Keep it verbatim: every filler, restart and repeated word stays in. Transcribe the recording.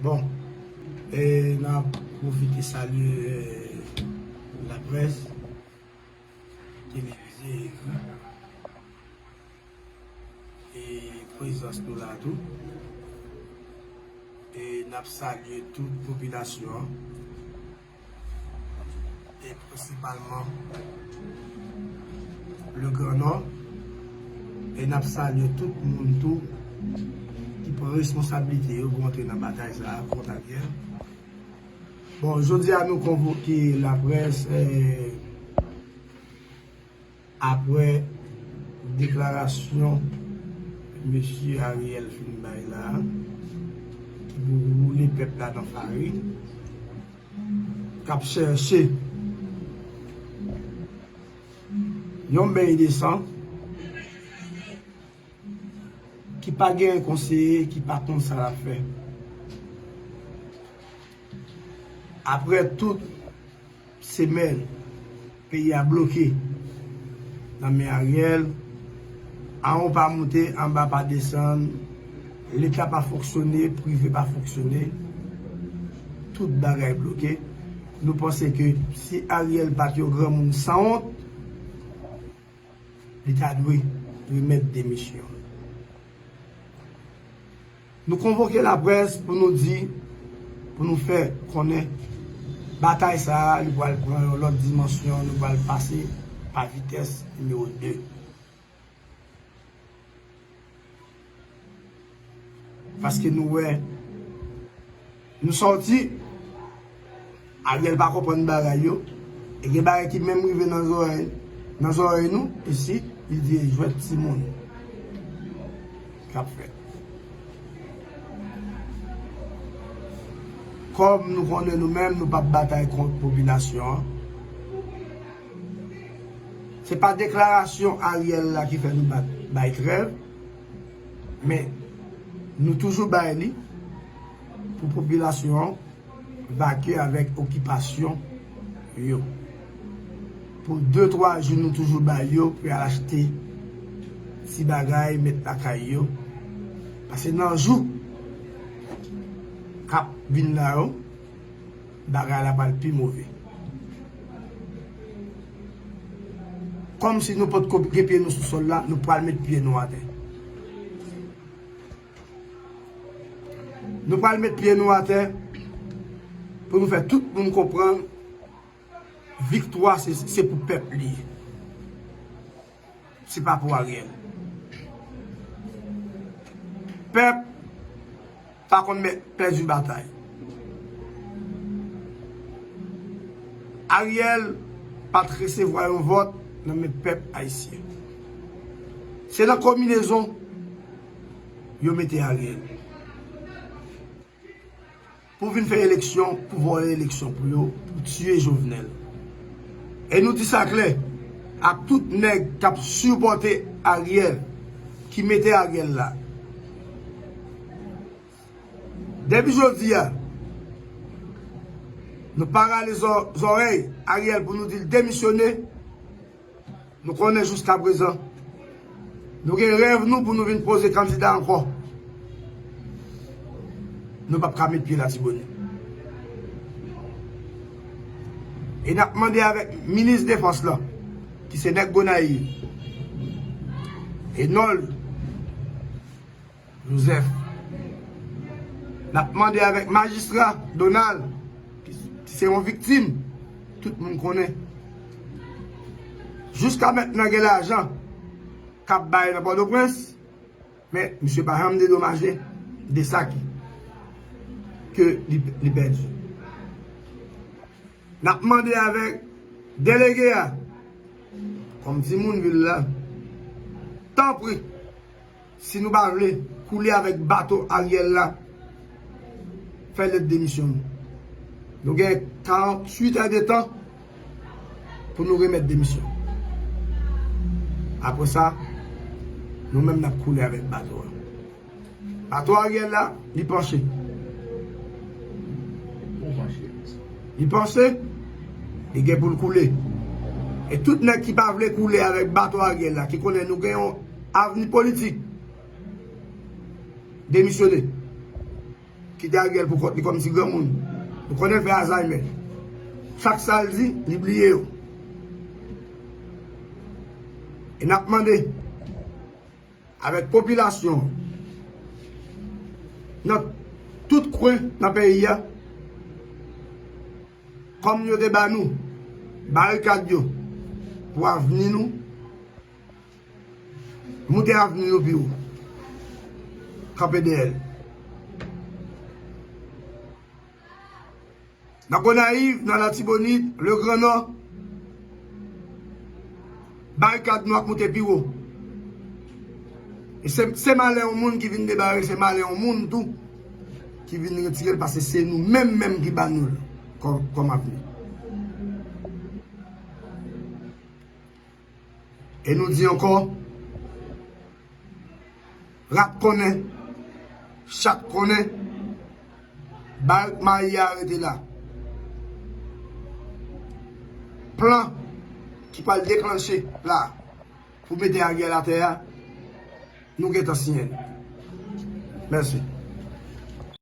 Bon, e n ap pwofite salye, e, laprès, televize, ekri, e prezans nou la tou. E n ap salye tout popilasyon an, e prensipalman le Grand Nord. E n ap salye tout moun tou ki pran responsablite yo pou antre nan batay sa a kont Ariel. Bon, jodi a nou konvoke laprès, e, apre deklarasyon mesye Ariel fin bay la, ki pou woule pèp la nan farin, k ap chèche yon beny de san, ki pa gen konseye, ki pa konn sa l ap fè. Apre tout semèn, peyi a bloke nan men Ariel, anwo pa moute, anba pa desann, Leta pa fonksyone, prive pa fonksyone, tout bagay bloke. Nou panse ke si Ariel pa t yon granmoun sanwont, li ta dwe remèt demisyon l. Nou konvoke laprès pou nou di, pou nou fè konnen batay sa a, li pral pran yon lòt dimansyon, nou pral pase pa vitès nimewo de. Paske nou wè, nou sòti, Ariel pa konprann bagay yo, e gen bagay ki menm rive nan zòrèy, nan zòrèy nou, isit, li di e jwèt timoun k ap fèt. Kòm nou konnen nou menm, nou p ap batay kont popilasyon an. Se pa deklarasyon Ariel la ki fè nou bat, bay trèv, men nou toujou bay li pou popilasyon an vake avèk okipasyon yo. Pou de, twa jou, nou toujou bay yo pou y al achte ti bagay, met lakay yo. Paske nan jou k ap vin la yo, bagay la pral pi move. Kòmsi nou potko gen pye nou sou sòl la, nou pral met pye nou atè. Nou pral met pye nou atè pou nou fè tout moun konprann viktwa se, se pou pèp li ye. Se pa pou Ariel. Pèp pa konn mè-, pèdi batay. Ariel pa t resevwa yon vòt nan men pèp ayisyen. Se nan konbinezon yo mete Ariel pou vin fè eleksyon, pou vòlè eleksyon pou yo, pou tiye Jovenel. E nou di sa klè ak tout nèg k ap sipòte Ariel, ki mete Ariel la. Depi jodi a, nou pa rale zò-, zòrèy Ariel pou nou di l demisyone. Nou konnen jiskaprezan, nou gen rèv nou pou nou vin poze kandida ankò. Nou p ap ka met pye Latibonit. E n ap mande avèk minis defans lan, ki se nèg Gonayiv, Enold Joseph. N ap mande avèk majistra Donald, ki, ki se yon viktim, tout moun konnen. Jiska mentnan gen lajan k ap bay nan Pòtoprens, men misye pa janm dedomaje de sa ki, ke li, li pèdi. N ap mande avèk delege a, kòm timoun vil la, tanpri, si nou pa vle koule avèk bato Ariel la, fè lèt demisyon nou. Nou gen karanntuit è de tan pou nou remèt demisyon. Apre sa, nou menm n ap koule avèk bato a. Bato Ariel la, li panche. Li panche, li gen pou l koule. E tout nèg ki pa vle koule avèk bato Ariel la, ki konnen nou gen yon avni politik, demisyone. Kite Ariel pou kont li kòm ti granmoun. Nou konnen l fè Alzheimer. Chak sa l di, li bliye yo. E n ap mande avèk popilasyon nan tout kwen nan peyi a, kòm yo te ba nou barikad yo pou avni nou, moute avni nou pi wo. Kanpe dèyè l. Nan Gonayiv, nan Latibonit, Legrannò, barikad nou ap moute pi wo. E se, se malè yon moun ki vin debare, se malè yon moun tou ki vin retire l, paske se nou menm menm ki ba nou l kòm, kòm avni. E nou di ankò, rat konnen, chat konnen, barik mayi a rete la. Plan ki pral deklanche la pou mete Ariel atè a, nou gentan siyen l. Mèsi.